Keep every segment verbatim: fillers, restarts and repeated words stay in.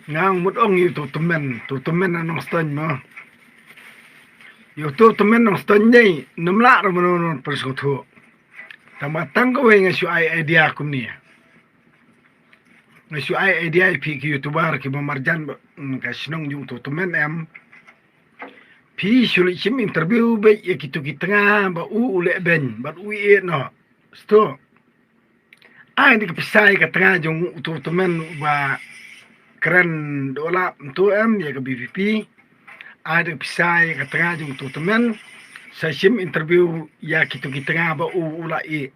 Nga mut ong ïa uto u tymmen, uto u tymmen na Nongstoiñ mo. Ïa uto u tymmen Nongstoiñ ne, ym lah ruh mano mano pynsngewthuh. Tang ba tang kawei nga shu ai idea kumne. Nga shu ai idea ïa phi ki YouTuber kiba marjan bad ka shnong jong uto u tymmen em. Phi shu leit shim interview beit ïa kito ki tnga ba u u leh beiñ bad u ïeh noh. Sdang. Ai da ka pisa ïa ka tnga jong uto u tymmen uba kren doh lap mynta em ïa ka VPP. Ai da ka pisa ïa ka tnga jong uto u tymmen. Sa shim interview ïa kito ki tnga ba u u la ïeh.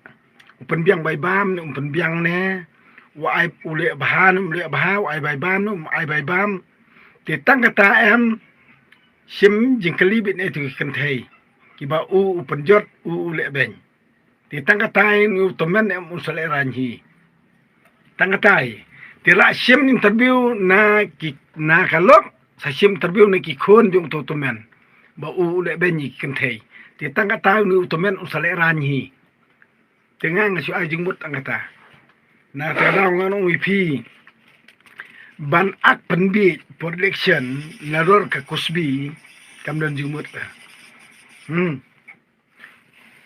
U pynbiang bai bam ne um pynbiang ne. U ai u leh bha ne um leh bha, u ai bai bam ne um ai bai bam. Te tang kata em, shim jingkylli beit na ito ki kynthei kiba u u pynjot, u u leh beiñ. Te tang katai une u tymmen em un sa lehraiñ hi. Tang katai. Te la shim interview na ki, na ka lok, sa shim interview na ki khun jong uto u tymmen ba u u leh beiñ ïa ki kynthei. Te tang katai une u tymmen un sa lehraiñ hi. Te nga nga shu ai jingmut tang kata. Na kata ka daw ngan ong ïa phi, ban ak pynbiej por election nalor ka kusbi kam don jingmut ka. Hmm.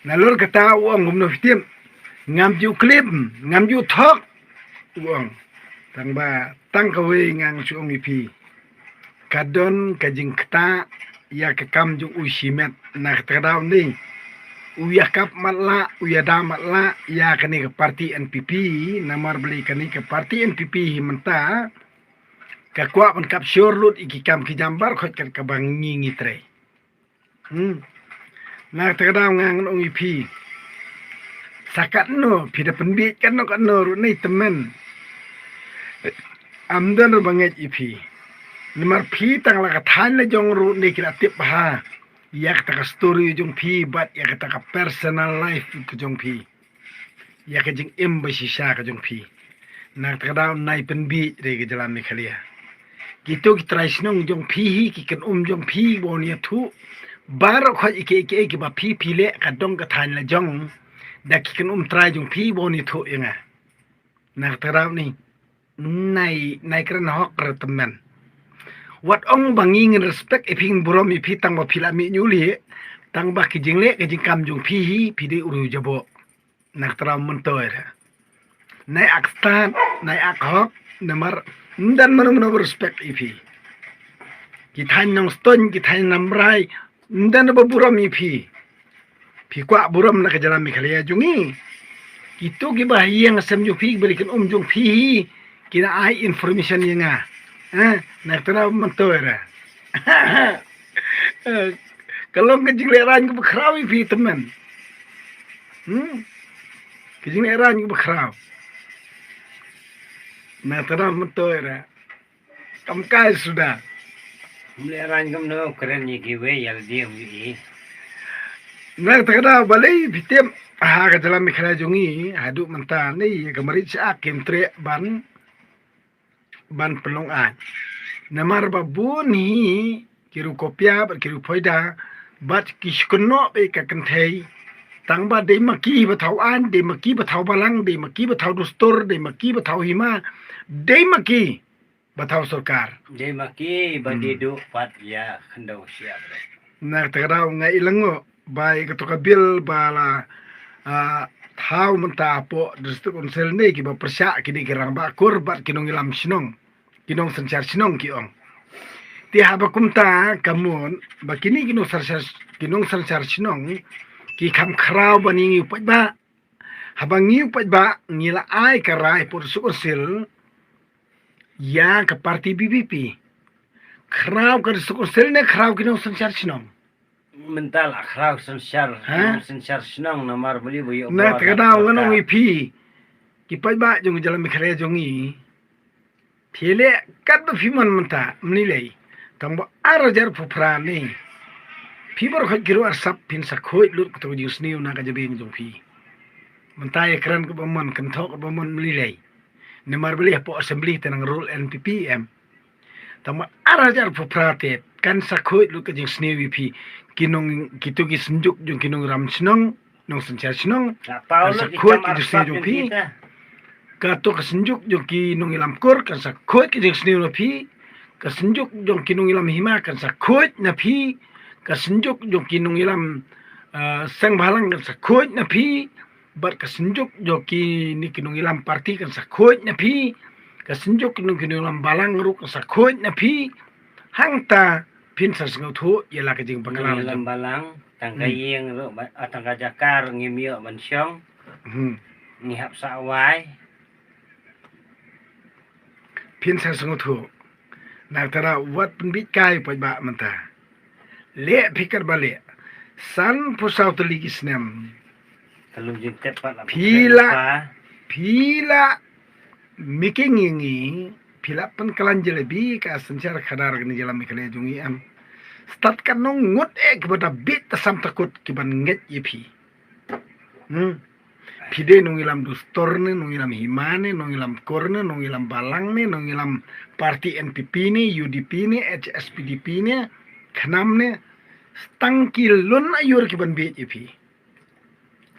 Nalor kata u ong kumno phi tip. Ngam ju klim, ngam ju thok. U ong. Tang ba, tang kawei ngan shu ong ïa phi. Ka don ka jingktah ïa ka kam jong u shimet na kata ka daw ni. U ïa kap matlah, u ïa da matlah ïa kane ka parti NPP, namar balei kane ka parti NPP hi mynta ka kwah ban kap shor lut ïa ki kam ki jam baroh khoit kat kaba ngi ngi trei. Hmm. Na kata ka daw nga ngan ong ïa phi. Sa katno phi da pynbiej katno katno ruh ne tymmen. Am don ruh ba ngeit ïa phi. Namar phi tang la ka thaiñ la jong ruh ne ki la tip bha ïa kata ka story jong phi bad ïa kata ka personal life ka jong phi. Ïa ka jingim ba shisha ka jong phi. Na kata ka daw nai pynbiej re ka jylla Meghalaya. Kito ki trai shnong jong phi hi, ki kynum jong phi ba un ïathuh. Baroh khoit ïa kiei kiei kiba phi phi leh ka dong ka thaiñ la jong. Da ki kynum trai jong phi ba un ïathuh ïa nga. Na kata ka daw ni. Nai, nai kren hok re tymmen. Wat ong ba ngi ngin respect ïa phi, ngin burom ïa phi tang ba phi la mih ñiuh lieh. Tang ba ki jingleh ki jingkam jong phi hi, phi dei u riewjaboh. Na kata ka daw mynta re. Nai ak stad, nai ak hok, namar ym don mano mano ba respect ïa phi. Ki thaiñ Nongstoiñ, ki thaiñ Nambrai, ym don ba burom ïa phi. Phi kwah burom na ka jylla Meghalaya jong ngi. Kito kiba ha ïing ha sem jong phi, kiba dei kynum jong phi hi, ki na ai information ïa nga. Eh, na kata ka daw mynta re. Eh, ka long ka jinglehraiñ kaba khraw ïa phi tymmen. Hmm? Ka jinglehraiñ kaba khraw. Na kata ka daw mynta re. Kam kai suda. Ym lehraiñ kumno, kren ïa kiwei ïa lade ym ïohi. Na kata ka daw balei phi tip ha ka jylla Meghalaya jong ngi haduh mynta ne ïa ka marit sha ak kim treh ban, ban pynlong aiñ. Namar ba bun hi ki riewkhuid bad ki riewphoida bad ki shu kynnoh beit ka kynthei. Tang ba dei ma ki ba thaw aiñ, dei ma ki ba thaw balang, dei ma ki ba thaw dustur, dei ma ki ba thaw hima, dei ma ki ba thaw sorkar. Dei ma ki ba dei duh pat ïa khyndew shyiap re. Na kata ka daw nga i lyngngoh ba ïa kato ka bill ba la, ah, thaw mynta hapoh District Council ne kiba pyrshah ki dei ki rangbah kur bad ki nongïalam shnong, ki nongsynshar shnong ki ong. Te haba kumta ka mut ba kine ki nongsynshar, ki nongsynshar shnong ki kham khraw ban ïa ngi u paidbah. Haba ngi u paidbah ngi la ai ka rai hapoh District Council ïa ka parti VPP. Khraw ka District Council ne khraw ki nongsynshar shnong? Mynta la khraw synshar, ha? Nongsynshar shnong namar balei ba ïoh. Na kata ka daw ngan ong ïa phi, ki paidbah jong ka jylla Meghalaya jong ngi. Phi leh katba phi mon mynta, ym lei lei. Tang ba ar hajar arphew phra ne. Phi baroh khoit ki riewsap phin sa khuid lut kato ka jingsniew na ka jabieng jong phi. Mynta ïa kren kaba mon, kynthoh kaba mon, ym lei lei. Namar balei hapoh assembly te nang rule NPP em. Tang ba ar hajar arphew phra te kan sa khuid lut ka jingsniew ïa phi. Ki nong, kito ki synjuk jong ki nongïalam shnong, nongsynshar shnong, kan sa khuid ka jingsniew jong phi. Kato ka synjuk jong ki nongïalam kur kan sa khuid ka jingsniew na phi. ka synjuk jong ki nongïalam hima kan sa khuid na phi, ka synjuk jong ki nongïalam, eh, seng bhalang kan sa khuid na phi, bad ka synjuk jong kine ki nongïalam party kan sa khuid na phi, ka synjuk jong ki nongïalam balang ruh kan sa khuid na phi. Hangta phin sa sngewthuh ïa la ka jingbakla. Nongïalam balang, tang ka ïing ruh, ba-, ah, tang ka jaka ruh ngim ïoh ban shong. Hmm. Ngi hap sa wai. Phin sa sngewthuh. Na tara wat pynbit kai poi ba mynta. Leh phi kat ba leh. San phew saw tylli ki snem. Ka lum jingtep pat la phi pynbit la, pa. Phi la making ïa ngi, phi la pynkylla jalebi ka synshar khadar kane jylla Meghalaya jong ngi em. Stad ka nongngut eh kiba da bit ta sam takut kiban ngeit ïa phi. Hmm. Phi dei nongïalam dustur ne, nongïalam hima ne, nongïalam kur ne, nongïalam balang ne, nongïalam party N P P ne, U D P ne, H S P D P ne, KHNAM ne, tang ki lun aiur kiban bit ïa phi.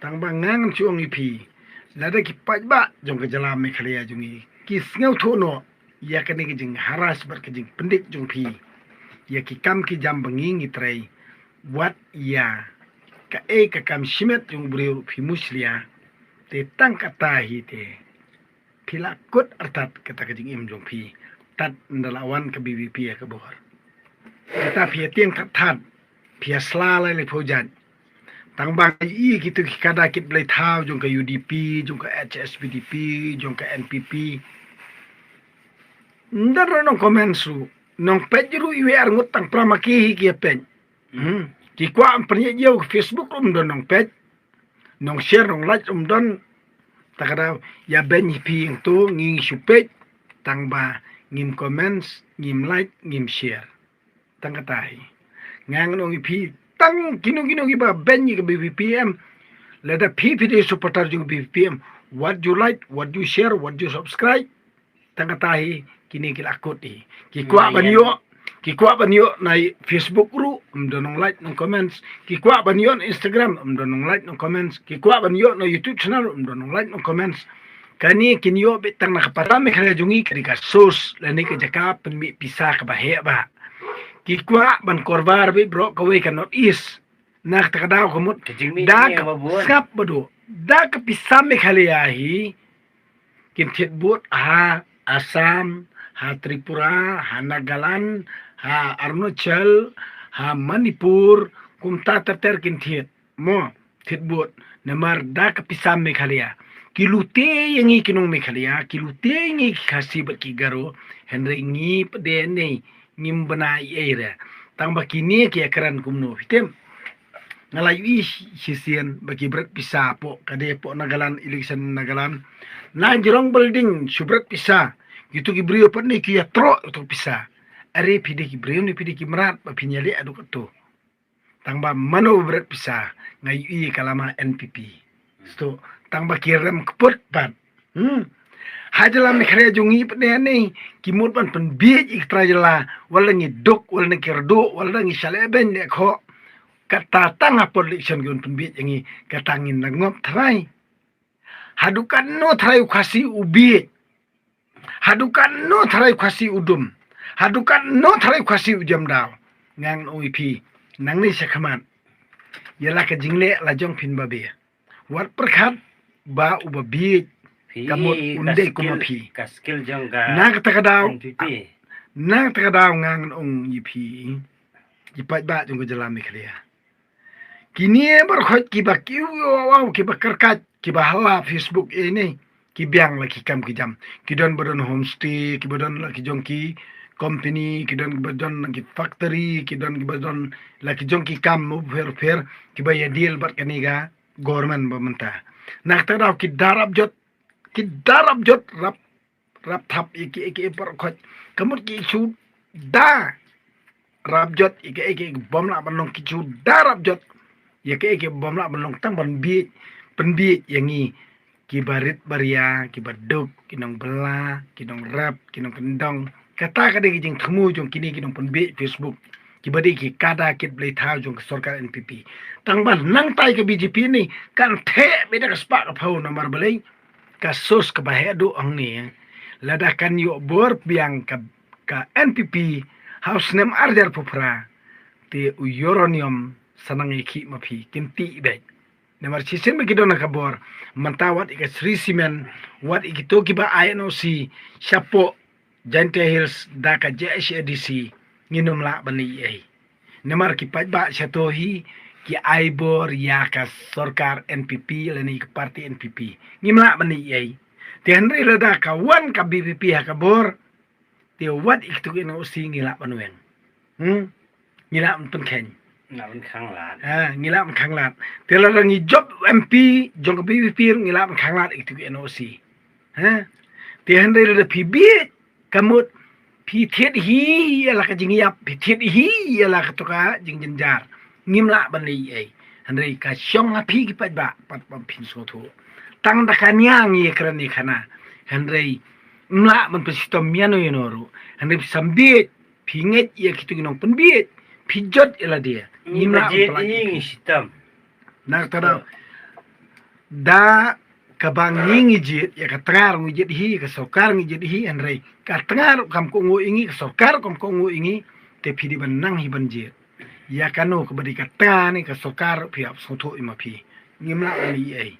Tang ba ngan shu ong ïa phi, lada ki paidbah jong ka jylla Meghalaya jong ngi ki sngewthuh noh ïa kane ka jingharas bad ka jingpyndik jong phi ïa ki kam ki jam ba ngi ngi trei, wat ïa kaei ka kam shimet jong u briew phi mushlia. Te tang kata hi te phi la kut artat kata ka jingim jong phi. Tad ynda la wan ka V P P ïa ka bor. Kata phi ïa tieng thad thad, phi ïa sla lai lai phew jait. Tang ba ngi ïohi kito ki kada kit blei thaw jong ka U D P, jong ka H S P D P, jong ka N P P. Ynda ruh nong comment ruh, nong peit ruh iwei arngut tang pra ma ki hi ki ïa peit. Hmm. Ki kwah pynïaid ïa u Facebook ruh ym don nong peit. Nong share nong like um don. Ta ka daw ïa beiñ hi phi ïing to ngi shu peit. Tang ba ngim comments, ngim like, ngim share. Tang kata hi. Nga ngan ong ïa phi tang kino kino kiba beiñ ïa ka B P P M. Lada phi phi dei supporter jong B P P M, what you like, what you share, what you subscribe. Tang kata hi kine ki la kut hi. Ki kwah ban ïoh, ki kwah ban ïoh na Facebook ruh, ym don nong like nong comments. Ki kwah ban ïoh na Instagram, ym don nong like nong comments. Ki kwah ban ïoh na YouTube channel, ym don nong like nong comments. Kane kin ïoh beit tang na ka para Meghalaya jong ngi ka dei ka source lane ka jaka pynmih pisa kaba heh ba. Ki kwah ban korbar beit baroh kawei ka North East. Na kata ka daw ka mut da ka sngap ba dei da ka pisa Meghalaya hi kin thied bud ha Assam, ha Tripura, ha Nagaland, ha Arunachal, ha Manipur, kumta ter ter kin thied. Mo, thied bud namar da ka pisa Meghalaya. Ki lute ïa ngi ki nong Meghalaya, ki lute ïa ngi ki Khasi bad ki Garo, hynrei ngi pat de ne ngim bna ei ei re. Tang ba kine ki ïa kren kumno phi tip. Nga la ïohi shisien ba ki bret pisa hapoh ka dei hapoh Nagaland, election Nagaland. Na jrong building shu bret pisa. Kito ki briew pat ne ki ïa troh ïa uto pisa. Are phi dei ki briew ne phi dei ki mrad ba phin ïa leh haduh kato. Tang ba mano ba bret pisa nga ïohi ka lama N P P. Sto tang ba ki rem kput pat. Hmm. Ha jylla Meghalaya jong ngi pat ne ne ki mut ban pynbiej ïa ka trai jylla, wat la ngi duk, wat la ngi kyrduh, wat la ngi shaleh beiñ leh khoh. Kata tang ha por election ki un pynbiej ïa ngi, kata ngin da ngop trai. Haduh katno trai u Khasi u biej. Haduh katno trai u Khasi u dum. Haduh katno trai u Khasi u jem daw. Nga ngan ong ïa phi nangne sha khmat. Ïa la ka jingleh la jong phin ba biej. Wat pyrkhat ba u ba biej ka mut un dei kum ma phi. Ka skill jong ka. Na kata ka daw. N P P. Na kata ka daw nga ngan ong ïa phi. Ki paidbah jong ka jylla Meghalaya. Kine baroh khoit kiba kiew ïoh wow kiba kyrkhat kiba ha la Facebook ïa ne. Ki biang la ki kam ki jam. Ki don ba don homestay, ki ba don la ki jong ki company, ki don ba don la ki factory, ki don ki ba don la ki jong ki kam mo pher pher, kiba ïa deal bad kane ka government ba mynta. Na kata daw ki da rap jot, ki da rap jot rap, rap thap ïa ki, ïa ki baroh khoit. Ka mut ki shu da rap jot ïa ki, ïa ki bym lah ban long ki shu da rap jot. Ïa ki, ïa ki bym lah ban long tang ban biej, pynbiej ïa ngi. Kiba rit baria, kiba duk, ki nongbylla, ki nongrep, ki nongkyndong. Kata ka dei ka jingthmu jong kine ki nongpynbiej Facebook. Kiba dei ki kada kit blei thaw jong ka sorkar N P P. Tang ban nangtai ka B J P ne kan theh beit da ka spah ka phew namar balei. Ka source kaba heh duh hangne. Lada kan ïoh bor biang ka, ka N P P ha u snem ar hajar phew phra, te u uranium sa nang ïakhih ma phi, kin tih beit. Namar shisien ba ki don ha ka bor, mynta wat ïa ka Shree Cement, wat ïa kito kiba ai N O C shapoh Jaintia Hills da ka J H A D C, ngin ym lah ban leh ei ei. Namar ki paidbah shato hi ki ai bor ïa ka sorkar N P P lane ka parti N P P. Ngim lah ban leh ei ei. Te hynrei lada ka wan ka V P P ha ka bor, te wat ïa kito ki N O C ngi lah ban weng. Hmm? Ngi lah ban pynkheiñ. Ngi lah ban khanglad. Ha, ngi lah ban khanglad. Te lada ngi jop M P jong ka V P P ruh ngi lah ban khanglad ïa kito ki N O C. Ha? Te hynrei lada phi bieit, ka mut phi thied hi ïa la ka jingïap, phi thied hi ïa la kato ka jingjynjar. Ngim lah ban leh ei ei. Hynrei ka shong ha phi ki paidbah, pat ba phin sngewthuh. Tang da ka nia ngi ïakren ïa kane. Hynrei ym lah ban pynshitom ïano ïano ruh. Hynrei phi sam bieit, phi ngeit ïa kito ki nongpynbieit, phi jot ïa lade. Ngim lah ban pyllait ïa phi. Ngi shitom. Na kata da, da kaba ngi ngi jied, ïa ka tnga ruh ngi jied hi, ïa ka sorkar ngi jied hi, hynrei ka tnga ruh kam kohnguh ïa ngi, ka sorkar ruh kam kohnguh ïa ngi, te phi dei ban nang hi ban jied. Ïa kano kaba dei ka tnga ne ka sorkar ruh phi hap sngewthuh ïa ma phi. Ngim lah ban leh ei ei.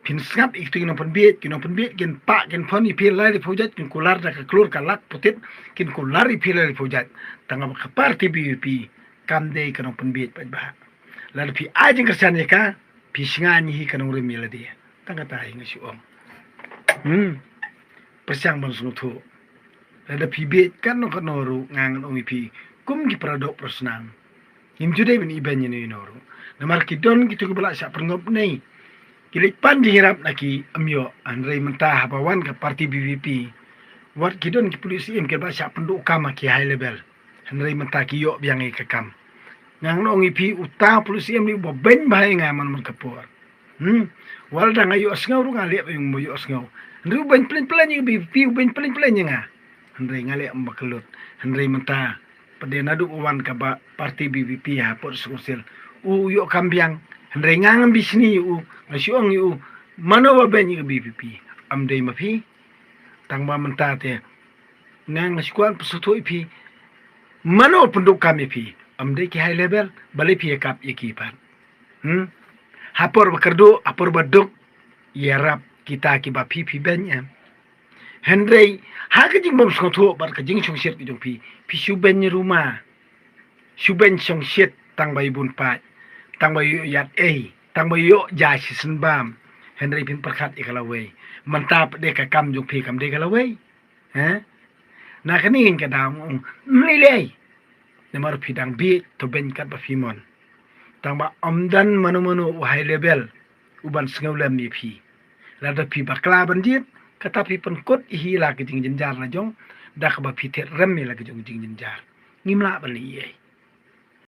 Phin sngap ïa kito ki nongpynbieit, ki nongpynbieit kin pah kin phon ïa phi lai lai phew jait, kin kular da ka klur ka lak putit, kin kular ïa phi lai lai phew jait. Tang ba ka parti V P P kam dei ka nongpynbieit paidbah. Lada phi ai jingkyrshan ïa ka, phi shngaiñ hi ka nongrim ïa lade. Tang kata hi nga shu ong. Hmm. Pyrshang ban sngewthuh. Lada phi bieit kano kano ruh nga ngan ong ïa phi kum ki para doh para snam. Ngim ju dei ban ibeiñ ïano ïano ruh. Namar ki don kito kiba la shah pynngop nei. Ki leit pan jingïarap na ki ym ïoh, hynrei mynta haba wan ka parti V P P. Wat ki don ki pulit C M kiba shah pynduh kam ha ki high level. Hynrei mynta ki ïoh biang ïa ka kam. Nga ngan ong ïa phi uta pulit C M ne uba beiñ bha ïa nga man man ka por. Hmm. Wat lada nga ïohsngew ruh nga leh ba ïohsngew. Hynrei u beiñ plein plein ïa ka V P P, u beiñ plein plein ïa nga. Hynrei nga leh ym ba kyllut. Hynrei mynta pat de naduh ba wan kaba parti V P P ha pdeng Council, u ïoh kam biang. Hynrei nga ngam bishni ïa u, nga shu ong ïa u, mano ba beiñ ïa ka V P P? Ym dei ma phi. Tang ba mynta te nga nga shu kwah pynsngewthuh ïa phi, mano pynduh kam ïa phi? Ym dei ki high level? Balei phi ïakap ïa ki pat? Hmm? Ha por ba kyrduh, ha por ba duk, ïarap kita kiba phi phi beiñ em. Hynrei ha ka jingbym sngewthuh bad ka jingshongshit ka jong phi, phi shu beiñ ruma. Shu beiñ shongshit tang ba ïa bun paid, tang ba ïoh ïaid ei, tang ba ïoh ja shisien bam. Hynrei phin pyrkhat ïa ka lawei. Mynta pat de ka kam jong phi kam dei ka lawei. He? Na kane ngin ka dang ong, ym lei lei. Namar phi dang bieit, to beiñ katba phi mon. Tang ba ym don mano mano u high level u ban sngewlem ïa phi. Lada phi bakla ban jied, kata phi pynkut ïa hi la ka jingjynjar la jong, da kaba phi thied rem ïa la ka jong jingjynjar. Ngim lah ban leh ei ei.